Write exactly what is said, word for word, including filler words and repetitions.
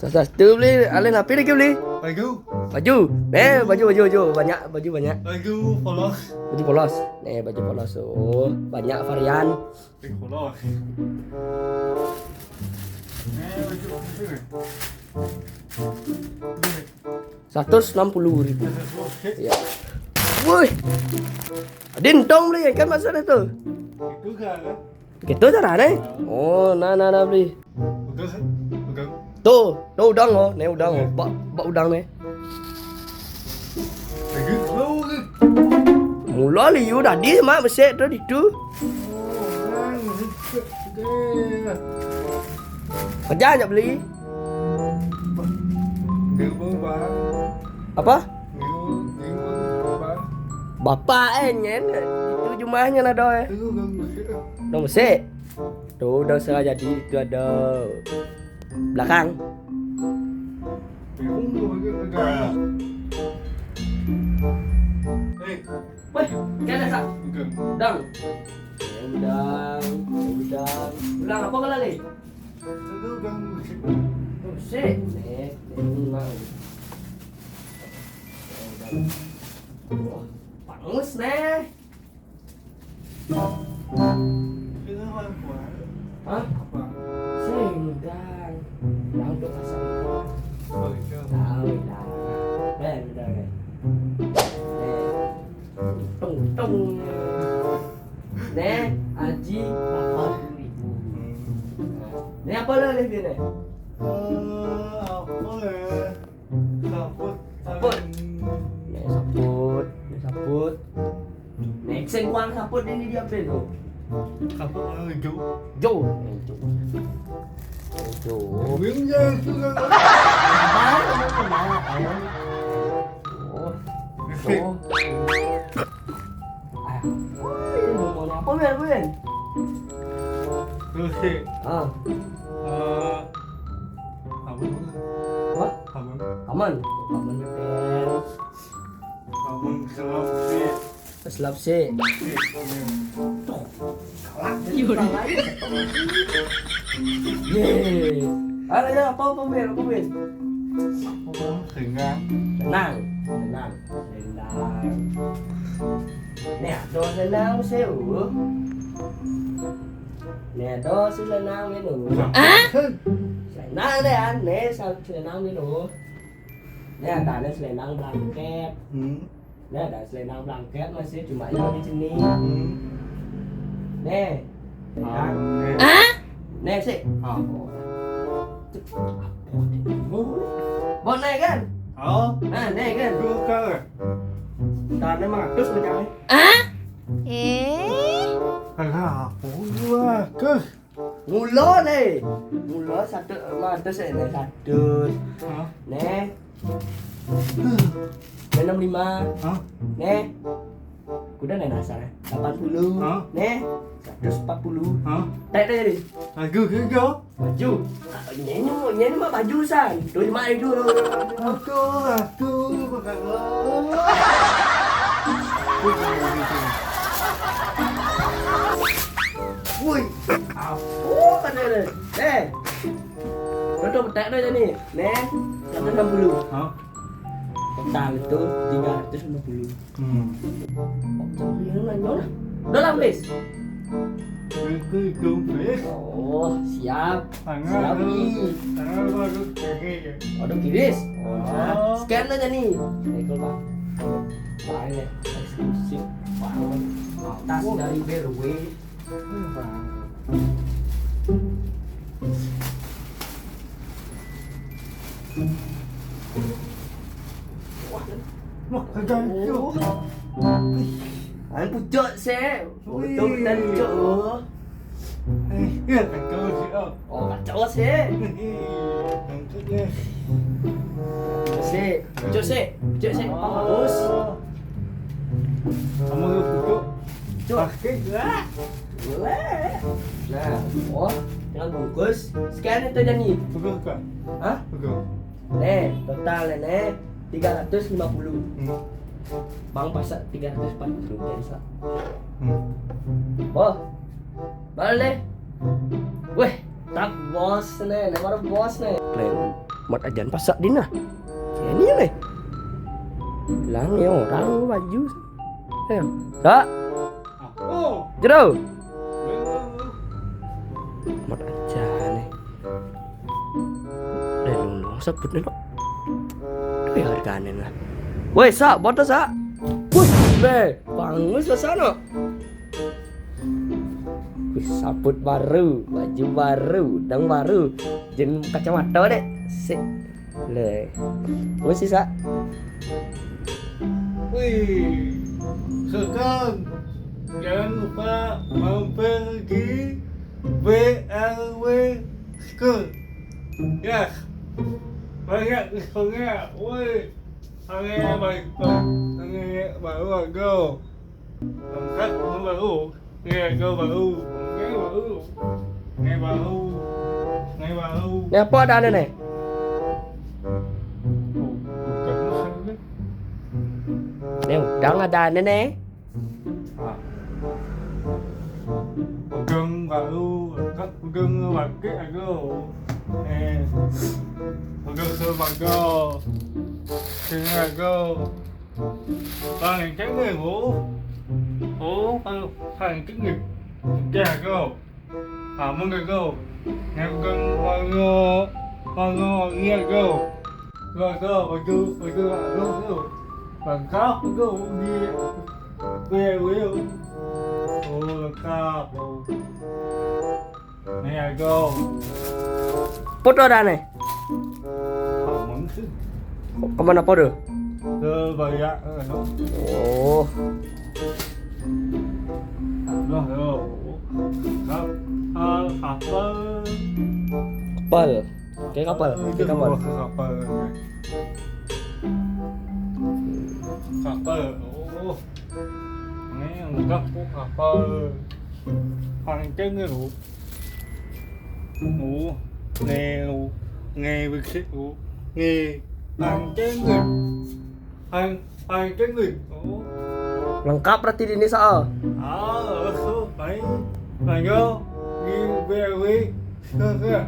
Satu beli, alih napi lagi beli? Baju. Baju. Eh, baju, baju, baju. Banyak, baju banyak. Baju polos. Baju polos. Nih, baju polos. Oh, banyak varian. Baju polos. Eh, baju apa ni? Seratus enam puluh ribu. Seratus enam puluh. Ya. Woi. Dintong beli kan maksudnya tu. Itu kan. Gitu caranya. Oh, nah, nah, nah, beli. Pegang, pegang. Tuh, tuh udang oh, nih udang oh. Bak, bak udang nih. Lagi, oh, lagi. Mula liu tadi mak besek tu ditu. Oh, orang besek. Kerja aja beli. Dia berubah. Apa? Dia, dia berubah. Bapak eh nyen. Itu jumahnya ada eh. Itu orang besek. Orang besek. Tuh, udah setengah jadi itu ada belakang. Weh, kan ada sak. Udang. Ya, udang, ya, udang. Udang apa kalau ni? Musik. Nih, nih, memang. Wah, pangus nih. Hah? Senggang. Yang tu pasal itu. Tahu dah. Dah, dah, dah. Eh, tung, tung. Nih, Aji, lapan puluh ribu. Nih, apa lah dia ni? Eh, apa ya? Saput. Saput. Ya, saput. Ya, saput. Next yang kuang saput ini dia apa tu? Saput warna hijau. Hijau. Hijau. Hijau. Wing je itu kan. Apa? Apa? Apa? Oh. Hijau. Oh. Ah. Ini mau apa, Bel, Bel? Terus, eh. Ah. Eh, apa? Apa? Aman. Aman. Aman, Bel. Aman, selap, sih. Selap, sih. Sih, amin. Tuh. Salah. Yuri. Ye. Ada ya, apa, apa, Bel? Apa, Bel? Apa, Bel? Senggang. Tenang. Tenang. Selendang. Nih, ada selendang, Seu. Nih, ada selendang, Melu. Ah? Selendang deh, aneh, selendang, Melu. Nih, ada nih selendang blanket. Hmm. Nih, ada selendang blanket, masih cuma ini di sini. Hmm. Nih, selendang. Ah, nih. Ah? Nih, sih. Ah. Bonai kan? Oh. Nah, nih kan? Bukan. Tanah mah terus macamnya. Ah? Eh? Kagak apa gua. Ke. Mula nih. Mula satu, mah terus ya, nih, satu. Hah? Nih. Nih, enam lima. Hah? Nih. Kuda nih dasar ya. Delapan puluh. Hah? Nih. Seratus empat puluh. Hah? Tek deh, nih. Lagu, lagu. Baju. Nyanyi, nyanyi mah baju san. Tu cuma itu. Aku, aku, aku. Woi, apa kata dia? Eh, kau tahu petak dah ni. Nih, seratus enam puluh. Hah? Total itu tiga ratus lima puluh. Hmm. Jangan nanya lah. Udah lah, Pis. Itu, itu, Pis. Oh, siap. Tangan. Siap, lu. Nih. Tangan lu harus gini ya. Waduh, kiris. Oh, oh. Scan aja nih. Nih, kalau Bang. Lain ya, eksklusif. Wah, tas dari B R W. Wah, ada itu. Ayo pucuk sih. Wih. Betul, betul, pucuk. Eh, ya, kacau sih, oh. Oh, kacau sih. Ih, kacau deh. Sih, pucuk sih, pucuk sih. Oh. Bagus. Kamu lu pucuk. Cuk. Plastik. Wah. Boleh. Nah, oh, tinggal bungkus. Sekian itu jadi. Pukul, Kak. Hah? Pukul. Nih, total nih, tiga ratus lima puluh. Hmm. Bang pasang tiga ratus empat puluh, jadi sa-. Hmm. Oh. Balik. Weh, tak bos nih, nomor bos nih. Play. Mat ajan pasak dina. Sini nih. Bilang ya orang baju. Ya. Sak. Jero. Mat ajan nih. Deh, lu sebut nih, no. Tapi harganya lah. Woi, sak, botos, sak. Wih, be, bangus lah sana. Wih, sabut baru, baju baru, udang baru, jin kacamata deh. Sik. Le. Wis sih, sak. Wih, sekarang jangan lupa mampir di B R W School. Ya, banyak diskonnya. Woi, sange baik, sange baru aja. Lengkap baru. Sange aja baru. Sange baru. Sange baru. Sange baru. Ini apa ada nih? Oh, bukan sana. Nih, udang ada nih. Ah. Pegang baru, pegang lagi aja. Eh, pegang sebagai. Sini aja. Bang, yang cengeng, oh. Oh, bang, bang, cengeng. Oke, aja. Kamu aja. Yang pegang baru, baru ini aja. Gua aja, baju, baju, baju, baju. Lengkap aja, di, di, di. Oh, lengkap. Oh. Ini aja. Foto ada nih. Kamu sih. Kemana foto? Ke banyak, eh, no. Oh, Loh, yo. Kap-, eh, kapal. Kapal. Oke, kapal. Oke, kapal. Kapal. Kapal. Oh. Ini lengkap kok kapal. Pancing nih, lo. Oh. Nih, lo. Nih, bikit, lo. Nih. Pancing nih. Pancing nih. Oh. Lengkap berarti di ini soal. Ah, langsung main. Main, yo. Di B R W. Ke, ke.